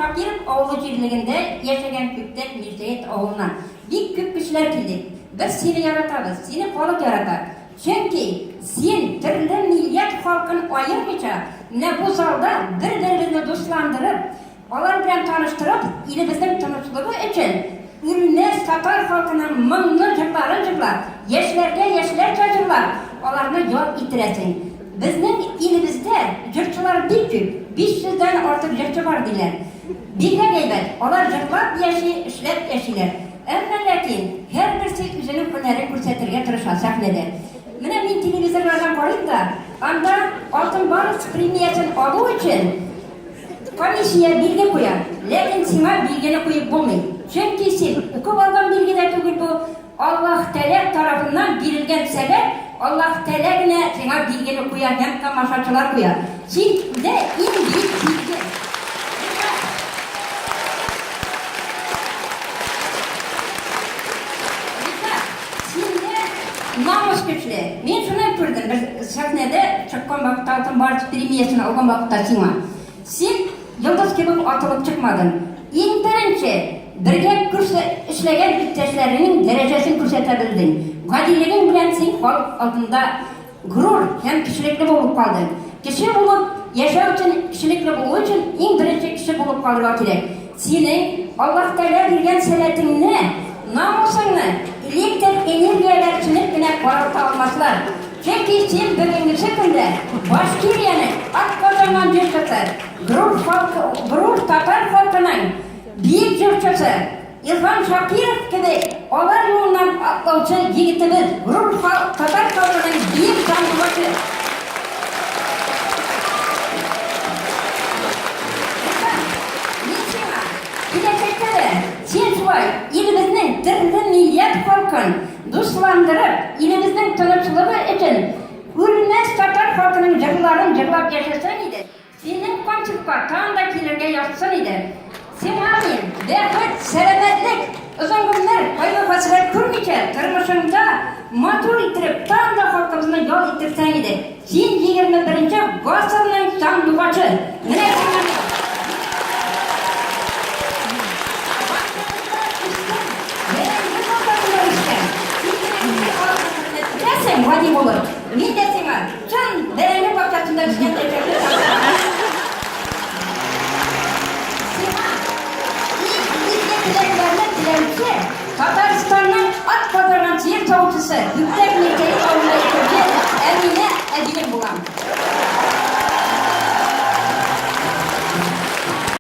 Шакиров авылы җирлегендә яшәгән Күктәк Мирсәет авылыннан бик күп кешеләр килдек. Без сине яратабыз, сине халык ярата. Чөнки син төрле милләт халкын аермыйча, менә бу залда бер-беребезне дусландырып, алар белән таныштырып, илебезнең тынычлыгы өчен үлмәс татар халкының моңлы җырларын җырлап, яшьләргә яшьләрчә җырлап, аларны ял иттерәсең. Безнең илебездә җырчылар бик күп, 500 дән артык җырчы бар, диләр. Бигрәк әйбәт, алар җырлап яши, эшләп яшиләр. Әмма ләкин һәрберсе үзенең һөнәрен күрсәтергә тырыша сәхнәдә. Менә мин телевизорлардан карыйм да, анда Алтын Барс премиясен алу өчен комиссия билге куя. Ләкин сиңа билгене куеп булмый. Чөнки син укып алган билге дә түгел бу, Аллаһ Тәгалә тарафыннан бирелгән сәләт, Аллаһ Тәгалә генә сиңа билгене куя һәм тамашачылар куя. Син дә иң бөек билге. Рифат, синдә намус көчле. Мин шуны күрдем, бер сәхнәдә чыккан вакытта, Алтын Барс премиясен алган вакытта сиңа. Син йолдыз кебек атылып чыкмадың. Иң беренче, бергә эшләгән иптәшләреңнең дәрәҗәсен күрсәтә белдең. Гадилегең белән син халык алдында горур һәм кешелекле булып калдың. Кеше булып яшәү өчен, кешелекле булу өчен иң беренче кеше булып калырга кирәк. Синең Аллаһ Тәгалә биргән сәләтеңне, намусыңны электр энергияләр сүнеп кенә каралта алмаслар. Чөнки син бүгенгесе көндә Башкириянең атказанган җырчысы, горур халкы, горур татар халкының бөек җырчысы Илһам Шакиров кебек алар юлыннан атлаучы егетебез, горур татар халкының бөек сандугачы. Илһам, мин сиңа киләчәктә дә син шулай илебезнең төрле милләт халкын Дусландырып, илебезнең тынычлыгы өчен үлмәс татар халкының җырларын җырлап яшәсәң иде, синең концертка тагын да килергә язсын иде. Сиңа мин бәхет, сәламәтлек, озын гомер, кайгы-хәсрәт күрмичә, тормышыңда матур иттереп, тагын да халкыбызны ял иттерсәң иде. Син 21 нче гасырның сандугачы! Менә сиңа мин! Бакчабызда үскән, бәрәңге бакчасында үскән. Син генә кеше халыкны хөрмәт итәсең, гади булып. Мин дә сиңа чын бәрәңге бакчасында үскән чәчәкне тапшырам. Сиңа иң изге теләкләрне теләүче Татарстанның атказанган сыер савучысы Күктә.